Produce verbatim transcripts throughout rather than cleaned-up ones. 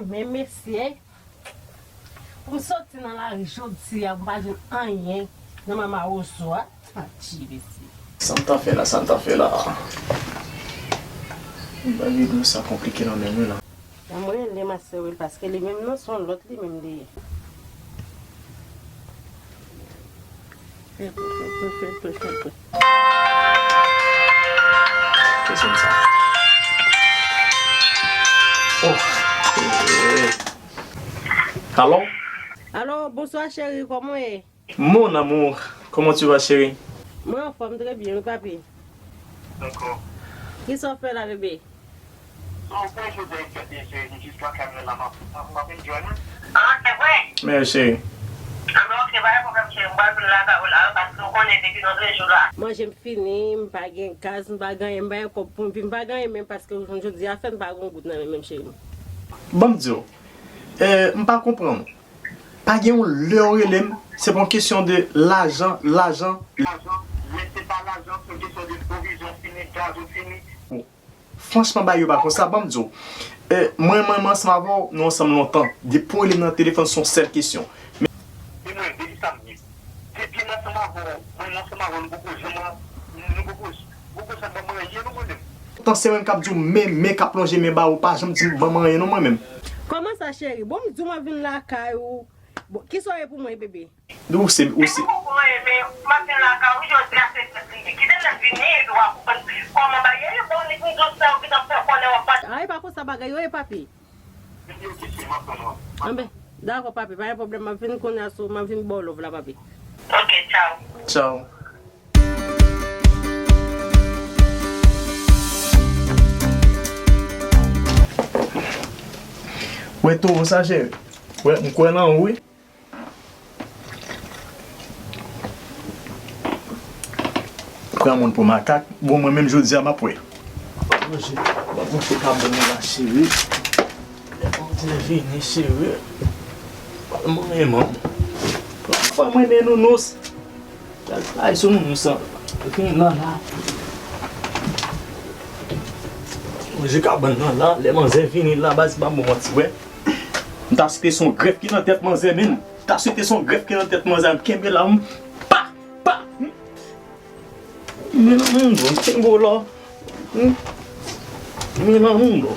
Men mesye, pou m soti nan lari jodi a, pou m pa jwenn anyen nan men mawozo a. Adje mesye. Sa m ta fè la, sa m ta fè la? Bagay dlo sa konplike nan men mwen la. Ban m rele Master Will paske li menm nan se yon lòt li menm li ye. Fè, fè, fè, fè, fè, fè, fè, fè. Pèsonn sa. Oh. Alo? Alo, bonswa cheri, kòman w ye? Mon amour, comment tu vas, chérie? Mwen anfòm, trè byen, wi, papi. Dakò. Kisa w fè la, bebe? Bon, jodi a fèt, se jis twa kamyon la, m ap, m ap enjoy, non? Ah, se vre? Men, cheri. Ah, men, ok, pa gen pwoblèm, cheri. M pral vin lakay ou la, paske ou konnen depi lòt jou la. Manje m fini, m pa gen gaz, m pa gen anyen, m pa gen kòb pou m viv, m pa gen anyen menm, paske jodi a fèt, m pa gen yon goud nan men m menm, cheri. Ban m di w, eh, m pa konprann. Pa gen yon lè w rele m, se pa yon kesyon de lajan, lajan. Lajan, lè se pa lajan, se yon kesyon de pwovizyon fini, gaz ou fini. Franchman, bagay yo pa konsa, ban m di w. Eh, mwen, mwen, mwen ansanm avè w, nou ansanm lontan. Depi w rele m nan telefòn, se yon sèl kesyon. Men, men mwen, depi sa m ye. Depi m ansanm avè w, mwen, mwen ansanm avè w, nou poko janm, nou poko, poko janm ban mwen anyen, non, mwen menm. Tan se mwen k ap di w, men, men k ap lonje men ba ou, pa janm di m ban mwen anyen, non, mwen menm. Kòman sa, cheri? Bon, m di w m ap vin lakay ou. Bon, kisa w ye pou mwen, bebe? Ou se, ou se. Mwen konprann, men m ap vin lakay ou jodi a se fèt li ye. Kite m vini epi w a konprann kòman bagay yo ye. Bon, ni pou zòt sa yo ki t ap fè konnen w ap pati. A, e pa konsa bagay yo ye, papi. Anben, dakò, papi, pa gen pwoblèm, m ap vin kounye a sou, m ap vin ba w love la, papi. Ok, tchao. Tchao. Wè towo sa, cheri. Wè, m kwè nan ou, wi. Pran moun pou makak. Bon, mwen menm jodi a m ap wè. Manje, w ap manje kabann nan la, cheri. Lè Bondye vini, cheri. Pral manyen manm. Fò mwen men nounous. Ay, sou nounous an. Vini nan la. Manje kabann nan la. Lè manzè vini la, baz pa bon manti, wè. M ta swete se yon grèf ki nan tèt manzè, men. M ta swete se yon grèf ki nan tèt manzè, m kenbe la, m pa, pa. Men nan moun, bon, m kenbe w la. Men nan moun, bon.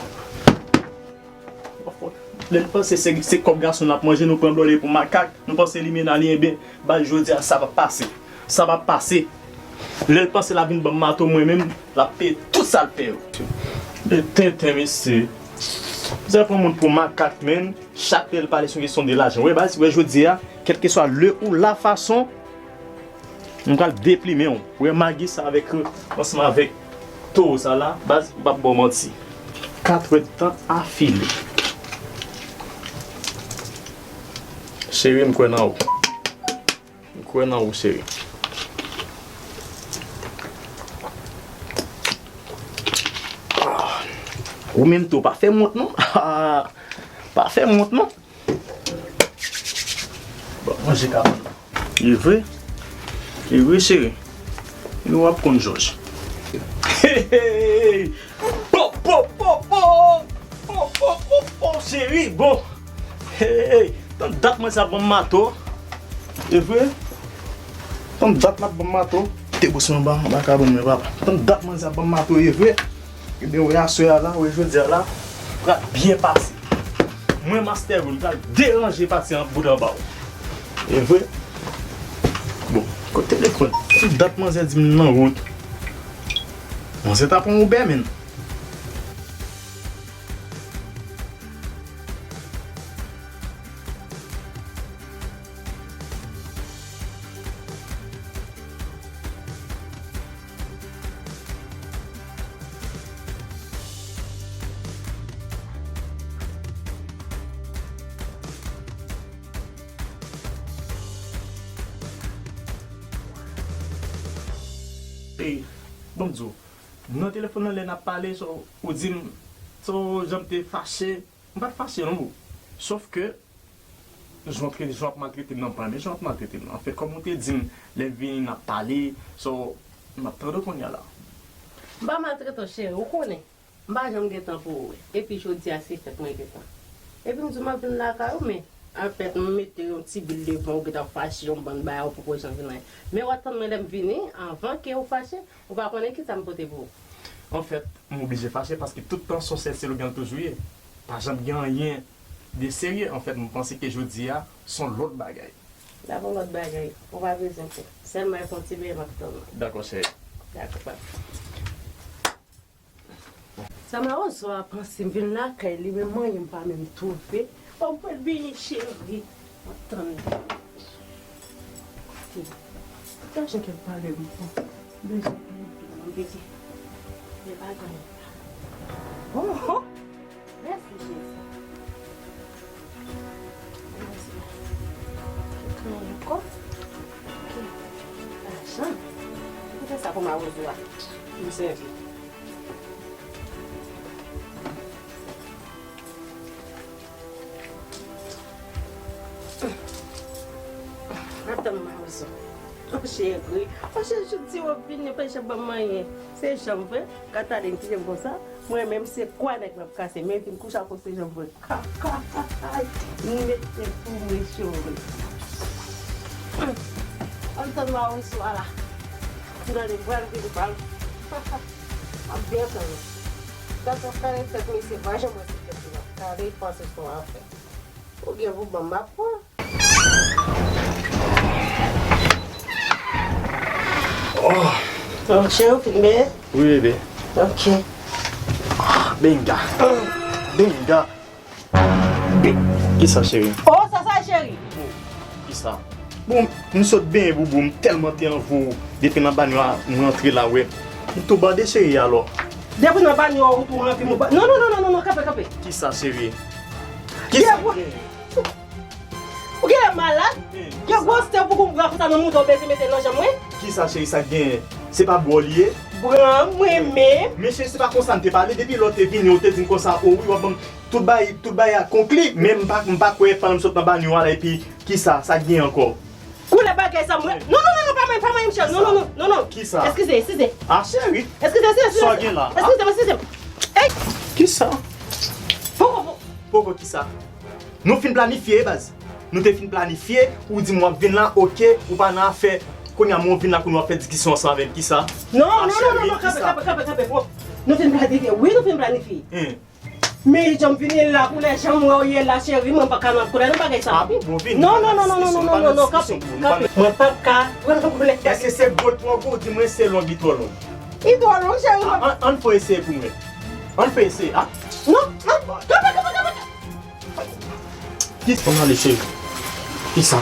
Lè n panse se, se kòb gason n ap manje, nou pran blòdè pou makak, nou panse limena li, enben, baz jodi a, sa p ap pase. Sa p ap pase. Lè l panse l ap vin ban m mato, mwen menm, l ap peye tout sa l fè yo. E tenten, mesye. Misye pran moun pou makak, menn. Chak lè l pale, se yon kesyon de lajan. Wè, baz, wè, jodi a, kèlkeswa le ou la fason, m pral deplimen w. Wè, magi sa avèk, ansanm avèk towo sa la, baz, m p ap ba w manti. Katrè tan afile. Cheri, m kwè nan ou. M kwè nan ou, cheri. Ah. Ou menm tou, pa fè m wont, non. Pa fè m wont, non. Bon, manje kabann nan. E vre? E vre, cheri? E w ap konn jòj. Hey, hey, hey. Po, po, po, po. Po, po, po, po, cheri. Bon. Hey, hey. Tann dat mwen sa ban m mato. E vre? Tann dat l ap ban m mato. Te bous mwen anba, anba kabann mwen, papa. Tann dat mwen sa ban m mato, e vre? Ebyen, wè aswè a la, wè jodi a la, pral byen pase. Mwen, Master Will, pral deranje pati an bout anba w. E vre? Bon, kote telefòn? Tout dat manzè di m nan wout. Manzè ta pran Uber, menn. Ey, ban m di w, nan telefòn nan lè n ap pale, so, ou di m, so, jan m te fache, m pa t fache non, boo. Sòf ke, jan w tre-, jan w ap maltrete m nan, m pa renmen jan w ap maltrete m nan. Anfèt, kòm ou te di m, lè m vini, n ap pale, so, m ap tande w kounye a la. M pa maltrete w, cheri, ou konnen. M pa janm gen tan pou ou. Epi jodi a, se fèt mwen gen tan. Epi m di w m ap vin lakay ou, men anfèt, m mete yon ti bil devan w, ou gentan fache, yon bann bagay ou poko janm vin anyen. Men w ap tann mwen lè m vini, anvan ke ou fache, ou pa konnen ki sa m pote pou ou. Anfèt, m oblije fache paske tout tan s on sèl slogan l toujou ye. Pa janm gen anyen de serye. Anfèt, m panse ke jodi a s on lòt bagay. Dapre lòt bagay, ou pa bezwen pè. Sèlman e fon ti bèy m ap tann ou. Dakò, cheri. Dakò, papa. Sa Mawozo a panse m vin lakay li, men manyen m pa menm twouve. O, mwen vini, cheri. M ap tann li. Kote l? Ki ajan ke l pale m pou? M bezwen pale m pou mwen, bebe. Men pa gen anyen. Oh, oh. Mèsi, Jezi. Mèsi. Ki kanyen ankò? Ki lajan? Ki fè sa pou Mawozo a? M sèvi. M ap tann Mawozo. O cheri, o cheri, jodi w ap vini, pa janm ban m anyen. Se janm vre, gad talè m kite m konsa. Mwen menm se kwa nèg m ap kase, men vin kouche ak ou se janm vre. Kakay, m mete pou mwen cheri. Ann tann Mawozo a la. Gade, m pral vin pral. M ap byen tann ou. Gad sa kare tèt mesye, pa janm wè se tèt li ap kare, panse se yon afè. Ou gen pou ban m ap pran. Oh. Oh, cheri, ou fin benyen? Wi, bebe. Ok. Ah, benga. Benga. Be-, kisa, cheri? Oh, sa, sa, cheri. Kisa? Bon, m sot benyen, boubou, m tèlman te anvi w. Depi nan banyo a, m rantre la, wè. M tou bande, cheri, alò. Depi nan banyo a, ou tou anvi m. Non, non, non, non, non, non, kanpe, kanpe. Kisa, cheri? Kisa? Ou genlè malad? Gen gwosè pou kou m pran konsa nan mouda w bezwen mete nan janm mwen? Kisa, cheri, sa k genyen? Se pa bwò li ye? Pran mwen menm. Men cheri, se pa konsa n te pale. Depi lè w te vini, w te di m konsa, o wi, w ap ban m tout bay, tout bay a konkli. Men m pa, m pa kwè pandan m sot nan banyo a la, epi kisa, sa k genyen ankò? Koulè bagay sa mwen. Non, non, non, non, pa mwen, pa mwen, Michel. Non, non, non, non, non. Kisa? Eskize, eskize. Ah, cheri. Eskize, eskize, eskize. Sa w gen la? Eskize m, eskize m. Ey! Kisa? Poko, poko. Poko kisa? Nou fin planifye, baz. Nou te fin planifye, ou di m w ap vin la, oke, ou pa nan afè. Kounye a, men w vin la, kounye a w ap fè diskisyon ansanm avè m, kisa? Non, non, non, non, non, kanpe, kanpe, kanpe, kanpe, bon. Nou fin planifye, wi, nou fin planifye. Hein. Men jan m vini la, koulè jan m wè w ye la, cheri, mwen pa ka nan koulè nan bagay sa. Ah, bon, bon, vini. Non, non, non, non, non, kanpe, kanpe. Mwen pa ka pran nan koulè. Èske se gwo l twò gwo, ou di mwen se long, li twò long? Li twò long, cheri. Ah, ann, ann fè eseye pou mwen. Ann fè eseye, ah. Non, non, kanpe, kanpe, kanpe. Kisa? Ann ale, cheri. Kisa?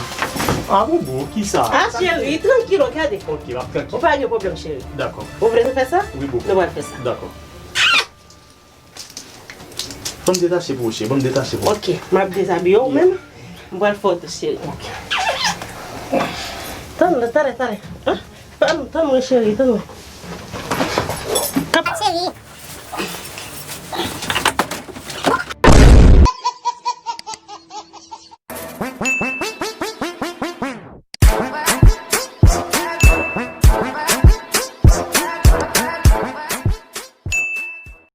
Ah, bobo, kisa? Ah, cheri, trankil, gade. Ok, m ap trankil. Ou pa gen pwoblèm, cheri. Dakò. Ou vle nou fè sa? Wi, bobo. Nou pral fè sa. Dakò. Ban m detache pou ou, cheri. Ban m detache pou ou. Ok, m ap dezabiye w menm. M pral fè w dous, cheri. Ok. Tann, talè, talè. Hein? Tann, tann mwen, cheri, tann mwen.